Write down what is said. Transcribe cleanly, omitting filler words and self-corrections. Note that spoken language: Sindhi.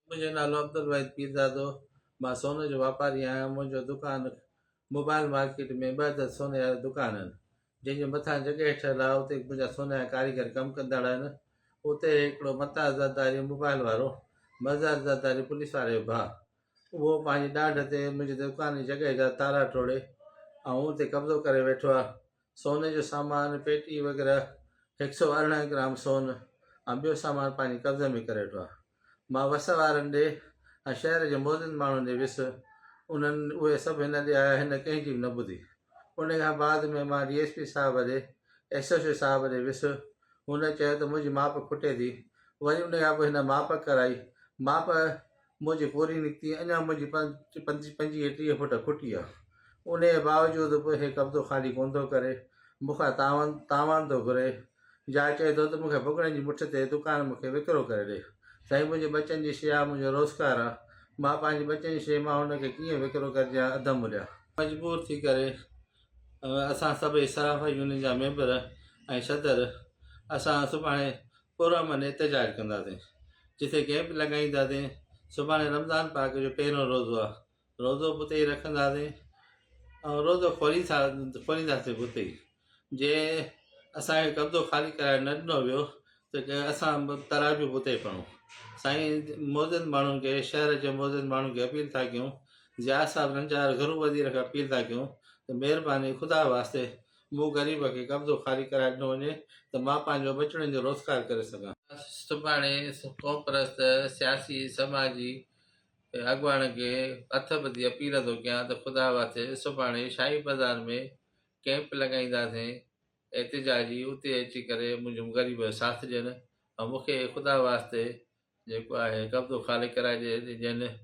منهنجو نالو عبدالواحد پيرزادو، مان سون جو واپاري آهيان، منهنجو دڪان موبائل مارڪيٽ ۾ ٻه عدد سون جا دڪان آهن، جنهن جي مٿان جڳهه ٺهيل آهي، اتي منهنجا سون جا ڪاريگر ڪم ڪندڙ آهن، اتي هڪڙو متاز زرداري موبائل وارو، مظهر زرداري پوليس واري جو ڀاء، اهو پنهنجي ڏاڍ تي منهنجي دڪان جي جڳهه جا تارا ٽوڙي ۽ اتي قبضو ڪري ويٺو آهي، سون جو سامان، پيٽي وغيره 118 گرام سون ۽ ٻيو سامان پنهنجي قبضي ۾ ڪري ويٺو آهي. مان وس وارن ڏي ۽ شهر جي معزز ماڻهن ڏي ويس، انهن اهي سڀ هن ڏي آيا، هن ڪنهن جي به نه ٻڌي. ان کان بعد ۾ مان ڊي ايس پي صاحب ڏي، ايس ايڇ او صاحب ڏي ويس، هن چيو ته منهنجي ماپ کٽي ٿي، وري ان کان پوء هن ماپ ڪرائي، ماپ منهنجي پوري نڪتي، اڃا منهنجي 25 30 فوٽ کٽي آ، انهيء باوجود به هي قبضو خالي ڪونه ٿو ڪري، مون کان تاوان ٿو گهري، يا چئي ٿو ته مون کي ڀڳڙن جي مٺ تي دڪان مون کي وڪرو ڪري ڏي. سائين منهنجي ٻچن جي شيء آ، منهنجو روزگار آ، مان پنهنجي ٻچن جي شيء مان هن کي ڪيئن وڪرو ڪرجان اڌ مليا. مجبور ٿي ڪري اسان سڀئي صرافه يونين جا ميمبر ۽ صدر اسان سڀاڻي پرامن احتجاج ڪنداسين جتي ڪئمپ لڳائينداسين سڀاڻي رمضان پاڪ جو پهريون روزو آ روزو به اتي ئي رکنداسين ۽ روزو کولينداسين به اتي ئي جي اسان کي قبضو خالي ڪرائي نه ڏنو ويو ته اسان ترابيون به اتي ئي پڙهون سائين معزز ماڻهن کي شهر جي معزز ماڻهن کي اپيل ٿا ڪيون ضياء صاحب رنجار گهرو وزير کي اپيل ٿا ڪيون ته مهرباني خدا واسطي مون غريب کي قبضو خالي ڪرائي ڏنو وڃي ته مان پنهنجو ٻچڙن جو روزگار ڪري سگهان. سڀاڻي قومپرست سياسي سماجي اڳواڻن کي هٿ ٻڌي اپيل ٿو ڪيان ته خدا واسطي سڀاڻي شاهي بازار ۾ ڪئمپ لڳائينداسين احتجاجي اتي اچي ڪري منهنجو غريب جو ساٿ ڏين ۽ مون کي خدا واسطي جيڪو آهي قبضو خالي ڪرائي ڏين.